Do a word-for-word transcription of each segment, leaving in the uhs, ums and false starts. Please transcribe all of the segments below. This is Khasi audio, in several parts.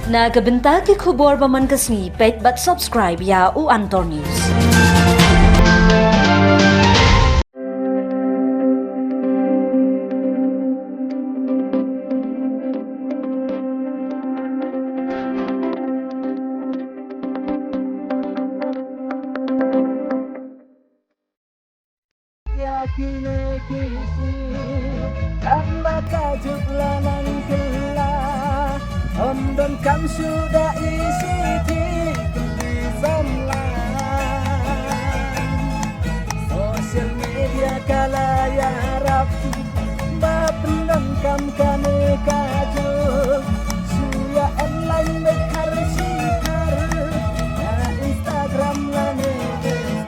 Na ka bynta ki khubor ba man ka sngi, peit bad subscribe ïa u Antor News. Ïa kine ki sngi, tang ba ka juk la nang kylla. Ym donkam shuh da i shithi kylli samla. Social media ka la ïarap ba pyndonkam kane ka juk. Shu ïa online beit khar shi khar, ïa Instagram lane Facebook.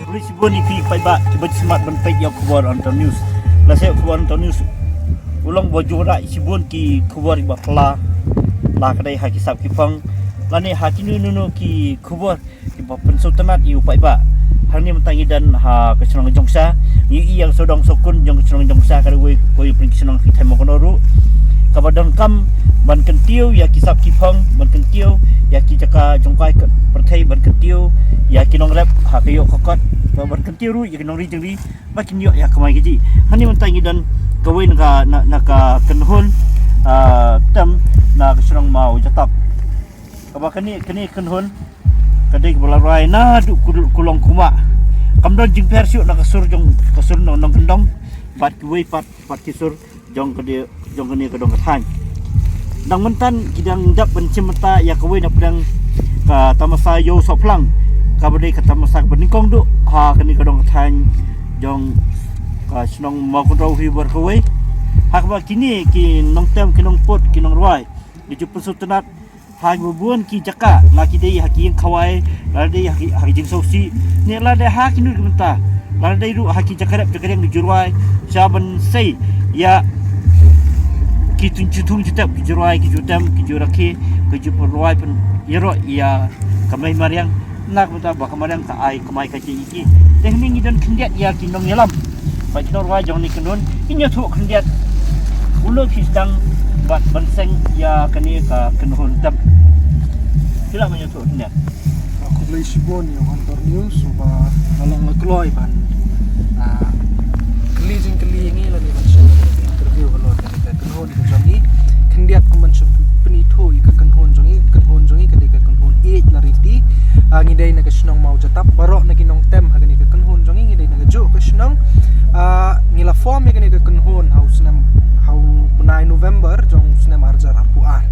Khublei shibun ïa phi paidbah kiba smat ban peit ïa u khubor Antor News. Lashai u khubor Antor News u long ba ju wanrah shibun ki khubor kiba phylla, la ka dei ha ki sap ki phong lane ha kino kino ki khubor kiba pynsngewtynnat ïa u paidbah. Hangne mynta ngi don ha ka shnong Jongsha, ngi ïohi ïa ka sawdong sawkun jong ka shnong Jongsha, ka dei kawei ka shnong ha ki thaiñ Mawkynrew ruh, kaba donkam ban kyntiew ïa ki sap ki phong, ban kyntiew ïa ki jaka jong ka pyrthei, ban kyntiew ïa ki nongrep ha ka ïoh ka kot, ban kyntiew ruh ïa ki nongri jingri ba kin ïoh ïa ka kamai kajih. Hangne mynta ngi don kawei na ka, na, na ka kynhun, ah, tem na ka shnong Mawjatap. Kaba kane, kane ka kynhun ka dei kaba la rwai naduh ku, ku long kumba kam don jingpher shuh na ka sur jong, ka sur nong, nongkyndong bad kiwei pat, pat ki sur jong ka dei, jong kane ka dong ka thaiñ. Dang mynta ki dang dep ban shim bynta ïa kawei na pdeng ka tamasa Ïew Sohphlang, kaba dei ka tamasa kaba nyngkong duh ha kane ka dong ka thaiñ jong ka shnong Mawkynrew hi bor kawei. Ha kaba kine ki nongtem, ki nongput, ki nongrwai, ki ju pynsngewtynnat ha kiba bun ki jaka, la ki dei ha ki ïing khawai, la dei ha ki, ha ki jingsngewsih, ne la dei ha kino ki bynta, la dei ruh ha ki jaka rep jaka riang ki ju rwai sha ban sei ïa ki thung, ki thung jutep, ki ju rwai, ki ju tem, ki ju rakhe, ki ju pynrwai pynïaroh ïa ka mei mariang. Na ka bynta ba ka mariang ka ai kamai kajih ïa ki. Te hangne ngi don khyndiat ïa ki nongïalam bad ki nongrwai jong kane ka kynhun, kin ïathuh khyndiat kumno phi sdang bad ban seng ïa kane ka kynhun tem. Phi lah ban ïathuh khyndiat. Ah, khublei shibun ïa u Antor News uba la long la kloi ban, ah, kylli jingkylli ïa ngi lane ban shu interview halor kane ka kynhun ka jong ngi. Khyndiat kum ban shu pynithuh ïa ka kynhun jong ngi, kynhun jong ngi ka dei ka kynhun Ïeit Lariti. Ah, ngi dei na ka shnong Mawjatap, baroh na ki nongtem ha kane ka kynhun jong ngi, ngi dei na kajuh ka shnong. Ah, ngi la form ïa kane ka kynhun ha u snem, ha u bnai November jong u snem arhajar arphew ar.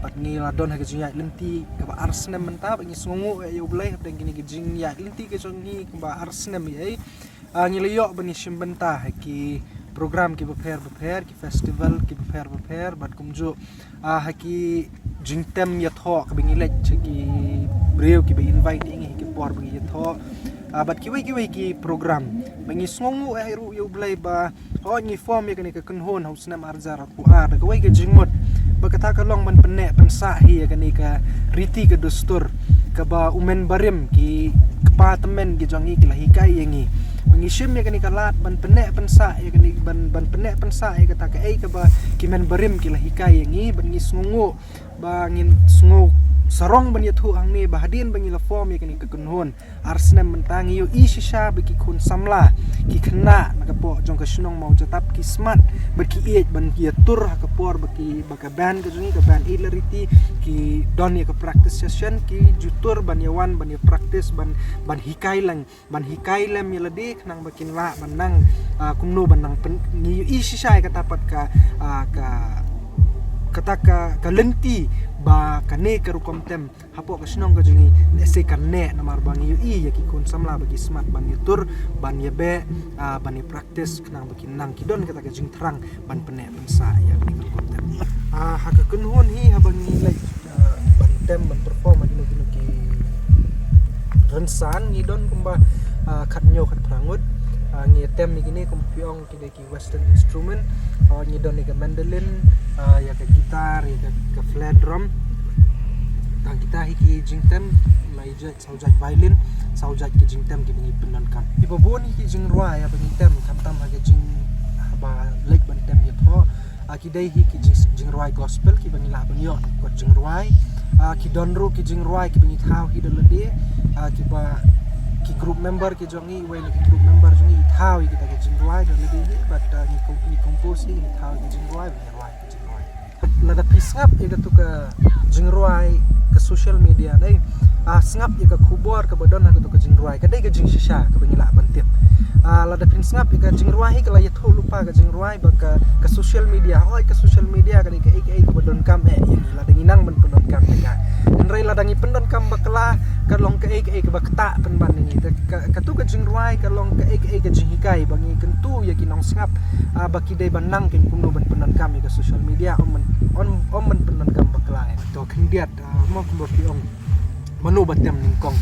Bad ngi la don ha ka jingïaid lynti kaba ar snem mynta, bad ngi sngewnguh ïa U Blei hapdeng kine ki jingïaid lynti ka jong ngi kaba ar snem ïa. Ah, ngi la ïoh ban ïashim bynta ha ki program kiba pher ba pher, ki festival kiba pher ba pher, bad kumjuh, ah, ha ki jingtem ïathoh kaba ngi leit sha ki briew kiba invite ïa ngi ha ki por ba ngi ïathoh. Ah, bad kiwei kiwei ki program. Bad ngi sngewnguh ïa ruh ïa U Blei ba hooid ngi form ïa kane ka kynhun ha u snem arhajar arphew ar da kawei ka jingmut ba kata ka long ban pynneh pynsah hi ïa kane ka riti ka dustur kaba u men barim, ki kpa tymmen ki jong ngi ki la hikai ïa ngi. Ba ngi shim ïa kane ka lad ban pynneh pynsah ïa kane, ban, ban pynneh pynsah ïa kata kaei kaba ki men barim ki la hikai ïa ngi, bad ngi sngewnguh ba ngin sngew sarong ban ïathuh hangne ba hadien ba ngi la form ïa kane ka kynhun ar snem mynta, ngi ïohi shisha ba ki khun samla, ki khynnah na ka pdeng jong ka shnong Mawjatap ki smat bad ki ïeit ban ïatur ha ka por ba ki, ba ka band ka jong ngi, ka band Ïeit Lariti, ki don ïa ka practice session, ki ju tur ban ïawan ban ïa practice, ban, ban hikai lang, ban hikai lem ïa lade khnang ba kin lah ban nang, ah, kumno ban nang pyn-, ngi ïohi shisha ïa kata pat ka, ah, ka, kata ka, ka lynti ba kane ka rukom tem hapoh ka shnong ka jong ngi, lehse kan neh namar ba ngi ïohi ïa ki khun samla ba ki smat ban ïatur, ban ïabeh, ah, ban ïa practice khnang ba kin nang ki don kata ka jingthrang ban pynneh pynsah ïa kane ka rukom tem. Ah, ha ka kynhun hi haba ngi leit, ah, ban tem ban perform ha kino kino ki rynsan, ngi don kumba, ah, khat hynñiew khat phra ngut. Ah, ngi tem ïa kine kum phi ong ki dei ki western instrument. Ah, ngi don ïa ka mandolin, ah, ïa ka guitar, ïa ka, ka flare drum. Tang kita hi ki jingtem, lai jait, saw jait violin, saw jait ki jingtem kiba ngi pyndonkam. Kiba bun hi ki jingrwai ïa ba ngi tem, khamtam ha ki jing, haba leit ban tem ïa pho. Ah, ki dei hi ki jing, jingrwai gospel kiba ngi lah ban ïoh na kot jingrwai. Ah, ki don ruh ki jingrwai kiba ngi thaw hi da lade. Ah, kiba ki group member ki jong ngi, wei na ki group member jong ngi thaw hi kita ki jingrwai da lade hi, but, ah, ngi kom-, ngi compose hi, ngi thaw hi ki jingrwai, ngi rwai ki jingrwai. Lada phi sngap ïa katu ka jingrwai ka social media dei. Ah, sngap ïa ka khubor kaba don ha katu ka jingrwai, ka dei ka jingshisha kaba ngi lah ban tip. Ah, lada phin sngap ïa ka jingrwai hi ka la ïathuh lypa ka jingrwai ba ka, ka social media, hoi ka social media ka dei kaei kaei kaba donkam eh ïa ngi lada ngi nang ban pyndonkam ïa ka. Hynrei lada ngi pyndonkam bakla ka long kaei kaei kaba ktah pynban ïa ngi. Te ka, katu ka jingrwai ka long kaei kaei ka jinghikai ba ngi kyntu ïa ki nongsngap, ah, ba ki dei ban nang kein kumno ban pyndonkam ïa ka social media, ym ban, ym, ym ban pyndonkam bakla eh. To khyndiat, ah, mo kumba phi ong. Mano ba tem nyngkong.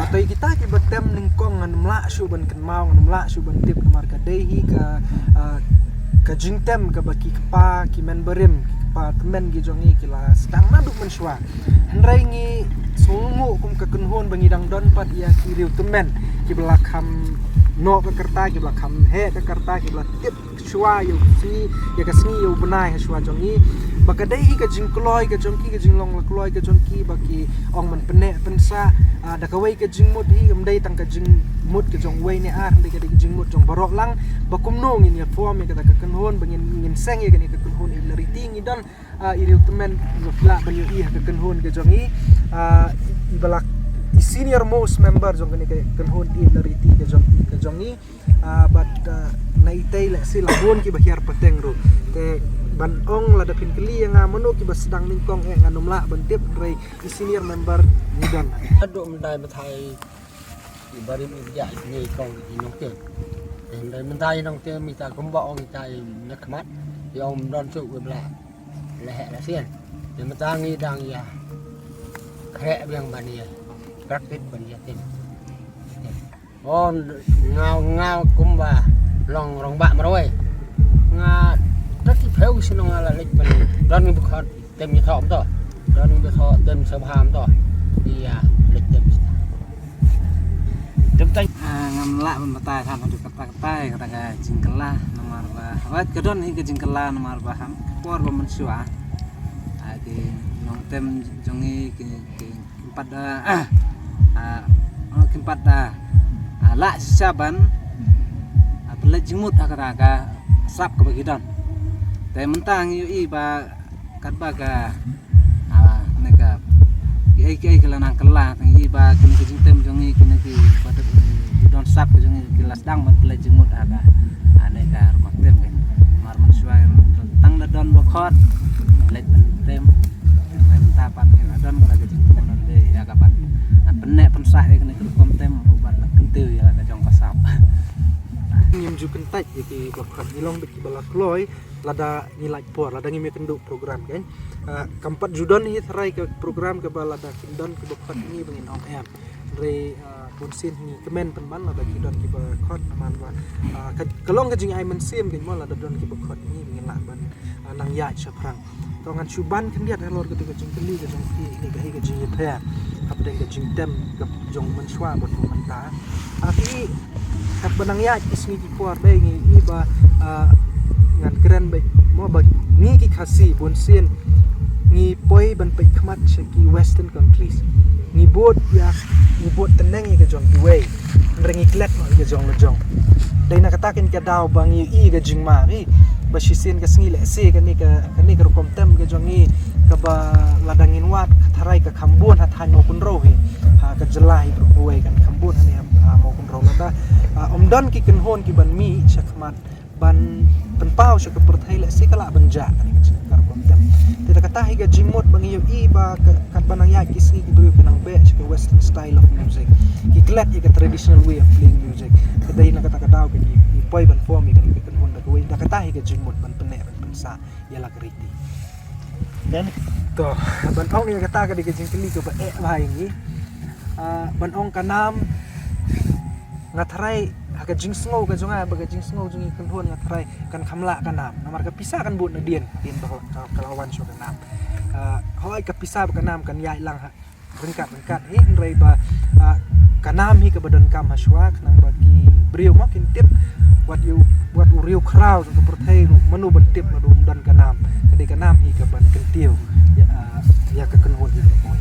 Ah, to ïa kita kiba tem nyngkong ngan ym lah shuh ban kynmaw, ngan ym lah shuh ban tip namar ka dei hi ka, ah, ka jingtem kaba ki kpa, ki men barim, ki kpa tymmen ki jong ngi ki la sdang naduh mynshuwa. Hynrei ngi sngewnguh kum ka kynhun ba ngi dang don pat ïa ki riew tymmen kiba la kham noh ka rta, kiba la kham heh ka rta, kiba la tip shuwa ïa u sngi, ïa ka sngi ïa u bnai ha shuwa jong ngi. Ba ka dei hi ka jingkloi ka jong ki, ka jinglong la kloi ka jong ki, ba ki ong ban pynneh pynsah, ah, da kawei ka jingmut hi, kam dei tang ka jingmut ka jong uwei ne ar, hynrei ka dei ka jingmut jong baroh lang. Ba kumno ngin ïa form ïa kata ka kynhun, ba ngin, ngin seng ïa kane ka kynhun ïa la riti ngi don, ah, i riew tymmen, ba phi lah ban ïohi ha ka kynhun ka jong ngi. Ah, i ba la, i senior most member jong kane ka kynhun ïa la riti ka jong, ka jong ngi. Ah, bad, ah, na itei leh si la bun kiba hiar pateng ruh. Te ban ong lada phin kylli ïa nga mano kiba sdang nyngkong eh ngan ym lah ban tip, hynrei i senior member ngi don. Haduh mynta mynta i barim i bjah i ngi kong i nongte. Te mynta mynta i nongte mynta kumba ong ita i na khmat i ong don suk wei bla. Leheh lehsien. Te mynta ngi dang ïa khreh biang ban ïa practice ban ïa tem. Oh, nga, nga kumba long rangbah marwei. Nga da ki phew shnong nga la leit ban don ngi ba khot tem ïa thok to. Don ngi ba thok tem sabha to. Ïa leit tem. Tem tai. Ah, ngam lah ban batai than haduh katta katta kata ka jingkylla namar ba wat ka don hi ka jingkylla namar ba ha ka por ba mynshuwa. Ah, ki nongtem jong ngi ki, ki kim pat da, ah, ah, kim pat da, ah, lah shisha ban, ah, pynleit jingmut ha kata ka sap kaba ki don. Te mynta ngi ïohi ba katba ka, ah, ne ka, kiei kiei ki la nang kylla, te ngi ïohi ba kine ki jingtem jong ngi, kine ki ba ki don sap ka jong ngi ki la sdang ban pynleit jingmut ha ka, ah, ne ka rukom tem ka. Mar mynshuwa tang da don ba khot leit ban tem. Mynta pat ngi la don ka la ka jingkynmaw ngan dei ïa ka ban, ah, pynneh pynsah ïa kane ka rukom tem ruh ban kyntiew ïa la ka jong ka sap. Ngim ju kyntait ïa ki ba khot, ngi long beit kiba la kloi lada ngi lait por, lada ngim ïakynduh program kein. Ah, kam pat ju don hi tharai ka program kaba lada kin don kiba khot ngi ba ngin ong em. Hynrei, ah, bunsien ngi kmen pynban lada ki don kiba khot namar ba, ah, ka, ka long ka jingai mynsiem kein mo lada don kiba khot ngi ba ngin lah ban, ah, nang ïaid shaphrang. To ngan shu ban khyndiat halor kata ka jingkylli ka jong phi, ne kaei ka jingïapher hapdeng ka jingtem ka jong mynshuwa bad mynta. Ah, phi, katba nang ïaid ki sngi ki por dei ngi i ba, ah, ngan kren beit mo ba ngi ki Khasi bunsien ngi poi ban peit khmat sha ki western countries. Ngi bud ïa, ngi bud tneng ïa ka jong kiwei. Hynrei ngi klet noh ïa ka jong la jong. Dei na kata kein ka daw ba ngi i ka jingma hi. Ba shisien ka sngi lehse kane ka, kane ka rukom tem ka jong ngi kaba lada ngin wad ka tharai ka kham bun ha thaiñ Mawkynrew hi. Ha ka jylla hi baroh kawei kan kham bun hangne ha, ha Mawkynrew lada, ah, ym don ki kynhun ki ban mih sha khmat ban pynpaw sha ka pyrthei lehse ka lah ban jah kane ka jing ka rukom tem. Te da kata hi ka jingmut ba ngi ïohi ba ka, katba nang ïaid ki sngi ki briew ki nang beh sha ka western style of music. Ki klet ïa ka traditional way of playing music. Ka dei na kata ka daw ka ngi, ngi poi ban form ïa kane ka kynhun da kawei, da kata hi ka jingmut ban pynneh ban pynsah ïa la ka riti. Then to ban ong ïa kata ka dei ka jingkylli kaba eh bha ïa ngi. Ah, ban ong ka nam, nga tharai ha ka jingsngew ka jong nga, ba ka jingsngew jong ngi kynhun, nga tharai kan kham lah ka nam. Namar ka pisa kan bud na dien, dien ba ka, ka la wan shuwa ka nam. Ah, hoi ka pisa bad ka nam kan ïaid lang ha ryngkat ryngkat hi, hynrei ba, ah, ka nam hi kaba donkam ha shuwa, khnang ba ki briew mo kin tip wat ïa u, wat u riewkhraw jong ka pyrthei ruh, mano ban tip lada um don ka nam. Ka dei ka nam hi kaban kyntiew ïa, ah, ïa ka kynhun hi.